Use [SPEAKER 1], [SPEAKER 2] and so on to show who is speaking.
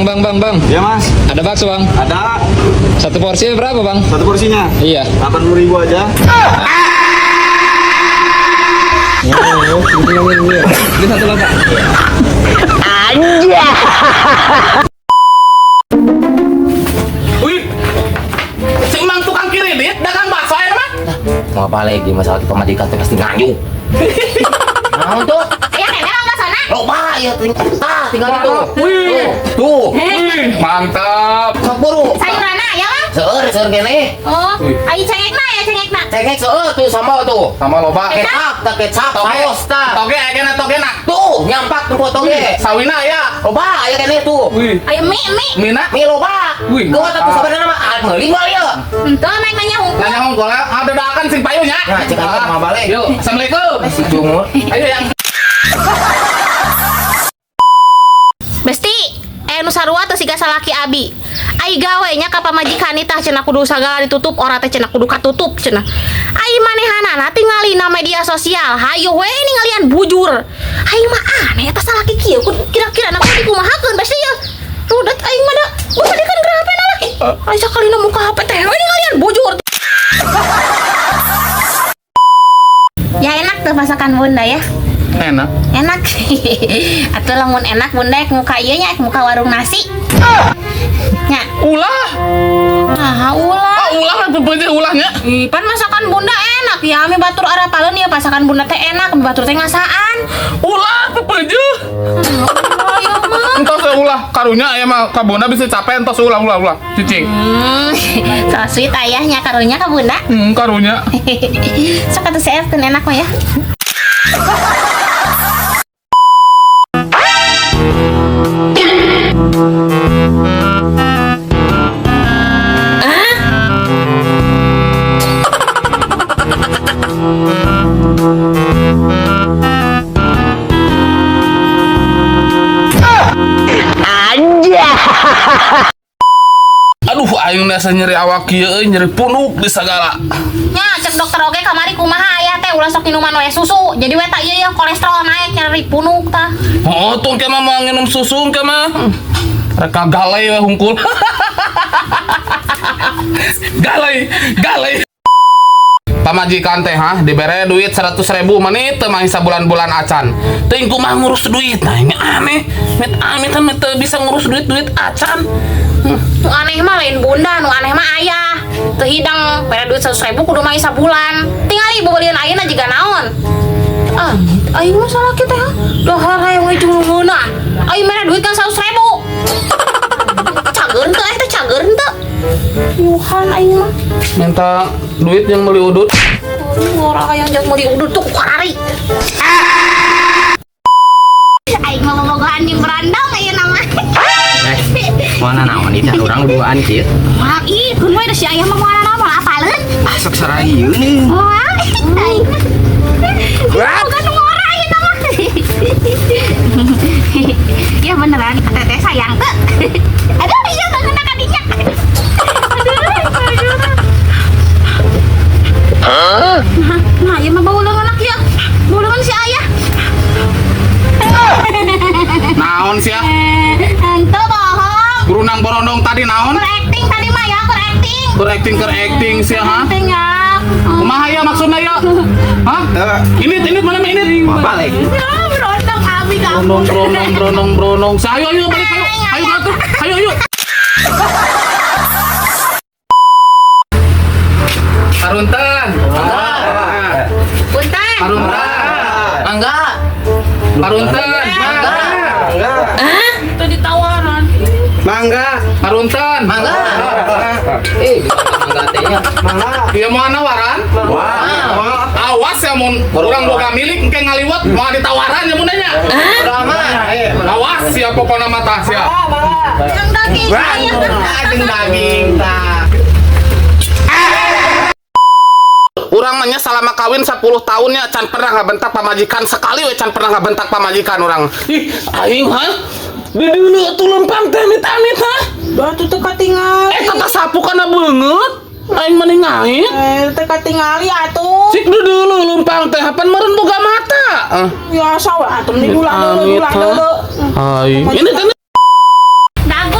[SPEAKER 1] Bang, bang, bang, bang.
[SPEAKER 2] Ya mas,
[SPEAKER 1] Ada bakso, bang.
[SPEAKER 2] Ada.
[SPEAKER 1] Satu porsi berapa, bang?
[SPEAKER 2] Satu porsinya.
[SPEAKER 1] Iya.
[SPEAKER 2] 80.000 aja.
[SPEAKER 1] Ini satu lopak.
[SPEAKER 3] Wih, si emang tukang kredit dagang bakso ya mah?
[SPEAKER 4] Mau apa lagi masalah kita majikan teh pasti nganyuk. Naon tuh?
[SPEAKER 5] Aya keneh Mang Basona?
[SPEAKER 4] Loba ya tinggal tah tinggal itu.
[SPEAKER 3] Wih.
[SPEAKER 4] Tuh.
[SPEAKER 3] Wih, mantap.
[SPEAKER 4] Sok buru.
[SPEAKER 5] Sayuranna aya Mang?
[SPEAKER 4] Seueur seueur keneh.
[SPEAKER 5] Oh, ai cengekna aya cengekna.
[SPEAKER 4] Cengek seueur tuh sambal tuh.
[SPEAKER 3] Sama loba.
[SPEAKER 4] Kecap, tah kecap, saus tah.
[SPEAKER 3] Toge aya kena toge nak.
[SPEAKER 4] Tuh, nyampak tuh toge.
[SPEAKER 3] Sawina aya.
[SPEAKER 4] Loba aya keneh tuh.
[SPEAKER 3] Wih,
[SPEAKER 5] Aya mie mie.
[SPEAKER 3] Mina.
[SPEAKER 4] Mie loba.
[SPEAKER 3] Wih,
[SPEAKER 4] Gua atuh
[SPEAKER 3] mantap.
[SPEAKER 4] sabarna mah ah meuli moal ieu.
[SPEAKER 5] Henteu naik nanya hungkul.
[SPEAKER 3] Nanya ngomong ada dadakan sing payunya.
[SPEAKER 4] Nah, cek aja mah balik.
[SPEAKER 3] Yuk, assalamualaikum.
[SPEAKER 4] Si cungur.
[SPEAKER 3] Ayo yang
[SPEAKER 5] Besti, nu sarua teh siga salaki abi. Ai gawe nya ka pamajikan tah cenah kudu sagala ditutup, ora teh cenah kudu katutup cenah. Ai manehanana tingalina media sosial, hayo we ningalian bujur. Aing mah aneh eta salaki kieu kira-kira na kudu dikumahakeun besti ye. Rudet aing mah da. Usah dikeun ke HP na lah. Ai sakalina muka HP teh we ningalian bujur. Ya enak tuh masakan bunda ya.
[SPEAKER 3] Enak.
[SPEAKER 5] Enak. Atau lamun enak bunda ek muka ieu nya ek muka warung nasi. Nya.
[SPEAKER 3] Ulah.
[SPEAKER 5] Nah, ulah.
[SPEAKER 3] Ah, ulah lah pepeje ulahnya.
[SPEAKER 5] Ih, pan masakan bunda enak ya. Ami batur arapaleun ya masakan bunda teh enak, mi batur teh ngasaan.
[SPEAKER 3] Ulah pepeje.
[SPEAKER 5] Oh, ya mah.
[SPEAKER 3] Entos we ulah karunya aya mah ka bunda bisa capek entos ulah ulah ulah. Cicing.
[SPEAKER 5] So sweet ayahnya karunya ka bunda.
[SPEAKER 3] Karunya.
[SPEAKER 5] Sok atuh CF keun enak mah ya.
[SPEAKER 3] Aduh, aing nasa nyeri awak kieu euy, nyeri punuk di sagala.
[SPEAKER 5] Nya cek dokter oge kamari kumaha ayah teh ulah sok minuman we susu. Jadi we tah ieu ya kolesterol naik nyeri punuk tah.
[SPEAKER 3] Oh, tuh ke mah mau nginum susu ke mah. Reka galai we hungkul. Galai, galai. Pamajikan teh ha dibere duit 100.000 menit teu mah sabulan-bulan acan. Teuing kumaha ngurus duit. Nah, ini aneh. Mit amit kan teu bisa ngurus duit-duit acan.
[SPEAKER 5] Nu aneh mah lain bunda, nu aneh mah ayah. Teu hidang bere duit 100.000 kudu mah sabulan. Tingali bobelian ayeuna jiga naon. Ah, aing mah salaki teh ha. Dahar hayang we jeung ngeunah. Aing mere duit kan 100.000. Cager teu eh teh cager teu. Yuhan aing mah.
[SPEAKER 3] Minta duit yang beli udut.
[SPEAKER 5] Aduh, orang hayang jeung meuli udut tuh kukarari. Aing mah bobogohan jeung berandong ayeuna mah.
[SPEAKER 4] Mana naon ieu teh urang duaan kieu.
[SPEAKER 5] Wah, ih, keun we da si ayah mah moal moal apaleun.
[SPEAKER 4] Ah sok sarayeuh nih.
[SPEAKER 5] Wah, aing mah. Bukan ngora ayeuna mah. Ya beneran teteh sayang teu. Aduh, iya bangun ka dinya. Aduh, aduh. Nah, ieu mah bau leungeun ya. Bau leungeun si ayah.
[SPEAKER 3] Naon sih ya?
[SPEAKER 5] Henteu bohong.
[SPEAKER 3] Berunang borondong tadi naon?
[SPEAKER 5] Keur acting tadi mah ya, keur acting.
[SPEAKER 3] Keur acting keur acting sih ha?
[SPEAKER 5] Acting ya.
[SPEAKER 3] Kumaha ya maksudnya ya? Hah? Ini mana ini?
[SPEAKER 4] Balik.
[SPEAKER 5] Ya, berondong abi kamu.
[SPEAKER 3] Brondong, brondong, brondong, brondong. Ayo, ayo, balik, ayo, ayo, ayo, ayo, ayo. Karuntan.
[SPEAKER 5] Punten.
[SPEAKER 3] Karuntan.
[SPEAKER 4] Mangga.
[SPEAKER 3] Karuntan.
[SPEAKER 4] Mangga.
[SPEAKER 5] Itu ditawaran.
[SPEAKER 2] Mangga.
[SPEAKER 3] Karuntan.
[SPEAKER 4] Mangga. Mangga teh nya.
[SPEAKER 2] Mangga.
[SPEAKER 3] Iya mau nawaran?
[SPEAKER 4] Wah.
[SPEAKER 3] Awas ya mun urang boga milik engke ngaliwat mau ditawaran ya mun nya.
[SPEAKER 4] Amat.
[SPEAKER 3] Awas ya pokona mah tah sia.
[SPEAKER 5] Yang daging.
[SPEAKER 3] Daging daging tah. Urang mah nya selama kawin 10 tahun ya can pernah ngabentak pamajikan sekali we can pernah ngabentak pamajikan urang. Ih, aing ha? Di dulu tuh lempang teh amit-amit ha?
[SPEAKER 6] Batu teu katingali.
[SPEAKER 3] Eh tata sapu kana beungeut. Aing mah ngait.
[SPEAKER 6] Teu katingali atuh.
[SPEAKER 3] Cik di dulu lempang teh hapan meureun boga mata. Ah,
[SPEAKER 6] Biasa we atuh mending ulah deuleu
[SPEAKER 3] Amit,
[SPEAKER 6] ulah
[SPEAKER 3] ha?
[SPEAKER 6] deuleu.
[SPEAKER 3] Aing. Ini teh
[SPEAKER 5] Dago